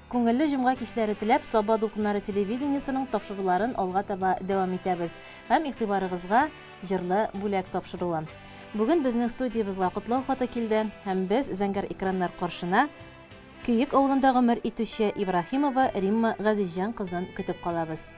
Күңелле җомга кичләре теләп, Саба дулкыннары телевидениесенең тапшыруларын алга таба дәвам итәбез. Һәм игътибарыгызга Җырлы бүләк тапшыруы. Бүген безнең студиябезгә котлау хаты килде һәм без зәңгәр экраннар каршына Көек авылында гомер итүче Ибраһимова Римма Газизҗан кызын көтеп калабыз.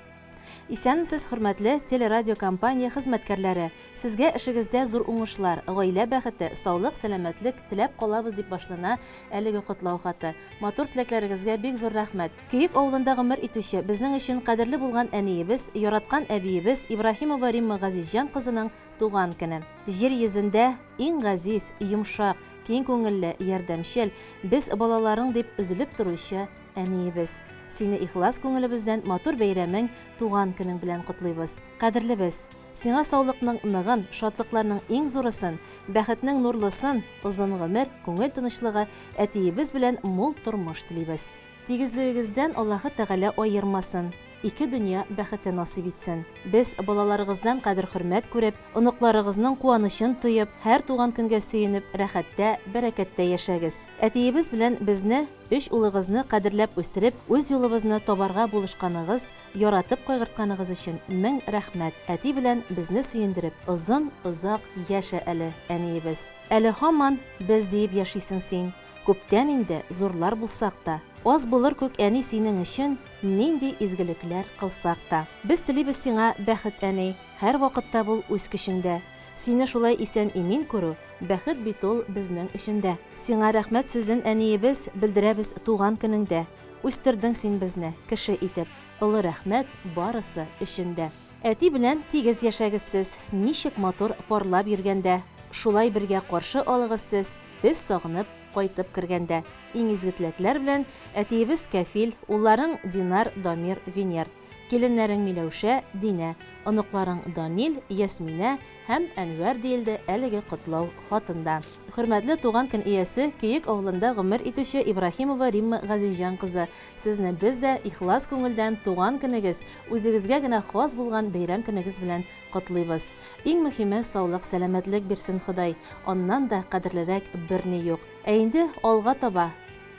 Исәнмесез, хөрмәтле телерадиокомпания хезмәткәрләре! Сезгә эшегездә зур уңышлар, гаилә бәхете, саулык-сәламәтлек теләп калабыз, дип башлана әлеге котлау хаты. Матур теләкләрегезгә бик зур рәхмәт. Көек авылында гомер итүче, безнең өчен кадерле булган әниебез, яраткан әбиебез Ибраһимова Римма Газизҗан кызының туган көне. Җир йөзендә иң газиз, йомшак, киң күңелле, ярдәмчел, без балаларың дип өзелеп торучы Әниебез! Сине ихлас күңелебездән матур бәйрәмең, туган көнең белән котлыйбыз. Кадерлебез! Сиңа саулыкның ныгын, шатлыкларның иң зурысын, бәхетнең нурлысын, озын гомер, күңел тынычлыгы, әтиебез белән мул тормыш телибез. Тигезлегегездән Аллаһы Тәгалә аермасын, ике дөнья бәхете насыйп итсен. Без, балаларыгыздан кадер-хөрмәт күреп, оныкларыгызның куанычын тоеп, һәр туган көнгә сөенеп, рәхәттә, бәрәкәттә яшәгез. Әтиебез белән безне, Өч улыгызны кадерләп үстереп, үз юлыбызны табарга булышканыгыз, яратып кайгыртканыгыз өчен мең рәхмәт, әти белән безне сөендереп, озын, озак яшә әле, әниебез. Әле һаман без диеп яшисең син, күптән инде зурлар булсак та. Аз булыр күк әни синең өчен нинди изгелекләр кылсак та. Без телибез сиңа бәхет әни, һәрвакытта бул үз көчеңдә. Сине шулай исән-имин күрү, бәхет бит ул безнең өчен дә. Сиңа рәхмәт сүзен, әниебез, белдерәбез туган көнеңдә. Үстердең син безне, кеше итеп, олы рәхмәт барысы өчен дә. Әти белән тигез яшәгез сез, ничек матур парлап йөргәндә. Шулай бергә каршы алыгыз сез, без сагынып кайтып кергәндә. Иң изге теләкләр белән, әтиебез Кәфил, улларың Динар, Дамир, Венер. Киленнәрең Миләүшә, Динә, оныкларың Данил, Ясминә һәм Әнвәр, диелде әлеге котлау хатында. Хөрмәтле туган көн иясе, Көек авылында гомер итүче Ибраһимова Римма Газизҗан кызы, сезне без дә ихлас күңелдән туган көнегез, үзегезгә генә хас булган бәйрәм көнегез белән котлыйбыз. Иң мөһиме, саулык-сәламәтлек бирсен Ходай, аннан да кадерлерәк берни юк. Ә инде алга таба,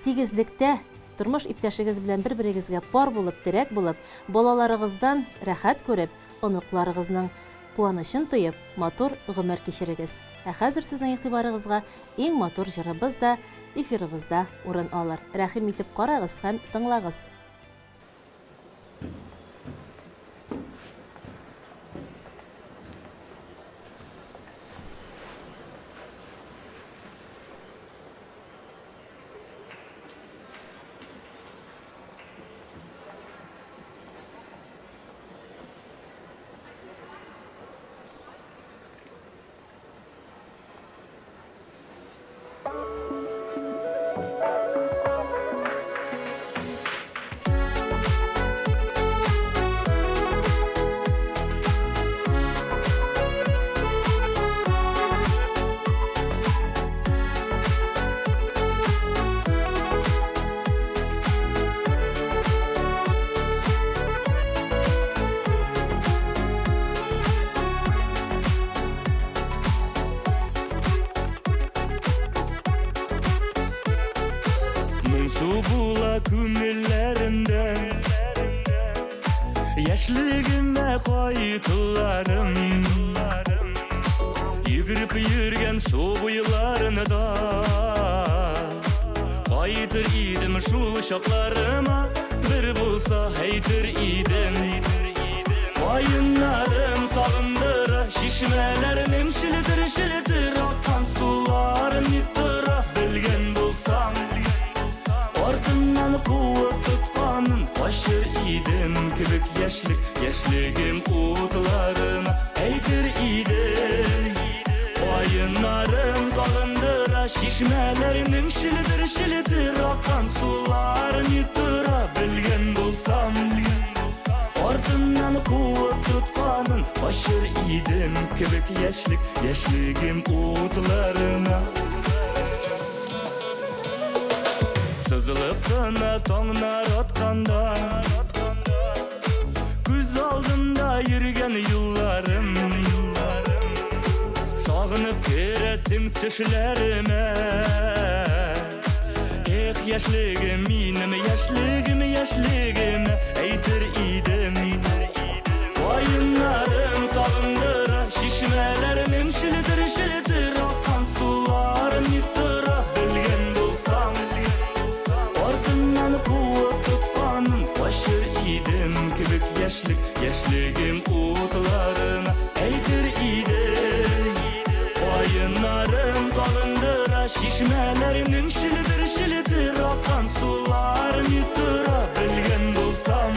тигезлектә, Тормыш иптәшегез белән бер-берегезгә пар булып, терәк булып, балаларыгыздан рәхәт күреп, оныкларыгызның куанычын тоеп, матур гомер кичерегез. Ә хәзер сезнең игътибарыгызга иң матур җырыбыз да эфирыбызда урын алыр. Рәхим итеп карагыз һәм тыңлагыз. Моңсу була күңелләремдә Яшьлегемә кайтуларым Йөгереп йөргән су буйларында Кайтыр идем шул чакларыма Бер булса әйтер идем Каеннарым сагындыра Чишмәләрнең челтер-челтер аккан суларын ник тора Белгән булсам Артыннан куып тотканын Качыр идем кебек яшьлек, яшьлегем утларына Әйтер идем Каеннарым сагындыра Чишмәләрнең челтер-челтер аккан суларын Ни тора белгән булсам Артыннан куып тотканын Качыр идем кебек яшьлек, яшьлегем утларына Сызылып кына таңнар атканда Күз алдымда йөргән юлларым Сагынып керәсең төшләремә Эх, яшьлегем минем яшьлегем яшьлегем әйтер идем. Каеннарым сагындыра, чишмәләрнең челтер-челтер аккан суларын ни тора, белгән булсам. Артыннан куып тотканын качыр идем кебек яшьлек, яшьлегем утларына әйтер идем. Каеннарым сагындыра, чишмәләрнең челтер-челтер аккан суларын ни тора, белгән булсам.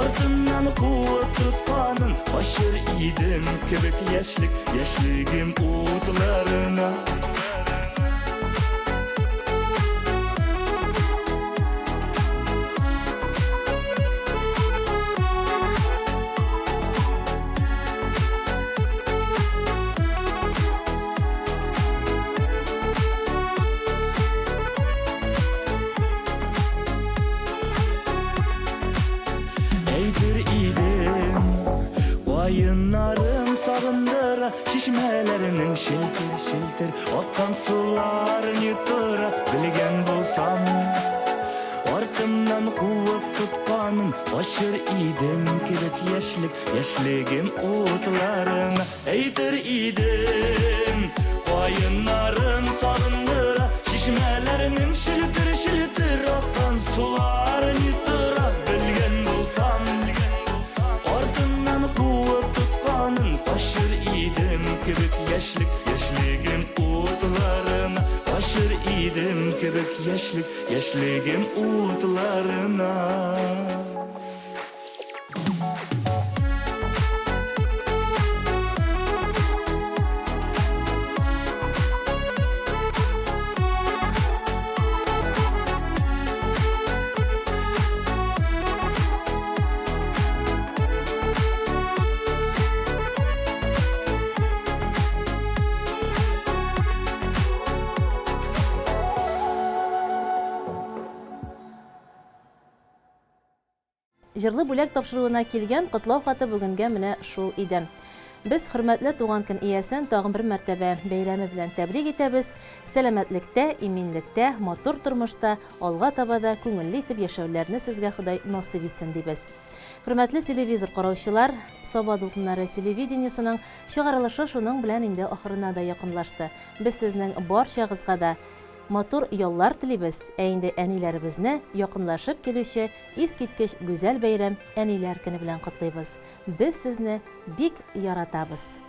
Артыннан куып тотканын качыр идем кебек яшьлек, яшьлегем утларына. Әйтер идем, каеннарым сагындыра, чишмәләренең челтер-челтер аккан суларын йоттыра, белгән булсам. Артымнан куып тотканын качыр идем кебек яшьлек, яшьлегем утларына. Әйтер идем, каеннарым сагындыра, чишмәләрнең челтер-челтер аккан суларын йоттыра, белгән булсам. Артыннан куып тотканын качыр идем кебек яшьлек, яшьлегем утларына. Качыр идем кебек яшьлек, яшьлегем утларына. Җырлы бүләк тапшыруына килгән котлау хаты бүгенгә менә шул иде. Без хөрмәтле туган көн иясен тагын бер мәртәбә бәйрәме белән тәбрик итәбез. Сәламәтлектә, иминлектә, матур тормышта, алга таба да күңелле итеп яшәүләрне сезгә Ходай насыйп итсен дибез. Хөрмәтле телевизор караучылар, Саба дулкыннары телевидениесының чыгарылышы шуның белән инде ахырына да якынлашты. Без сезнең барчагызга да матур яллар телибез, ә инде әниләребезне якынлашып килүче искиткеч гүзәл бәйрәм, Әниләр көне белән котлыйбыз. Без сезне бик яратабыз!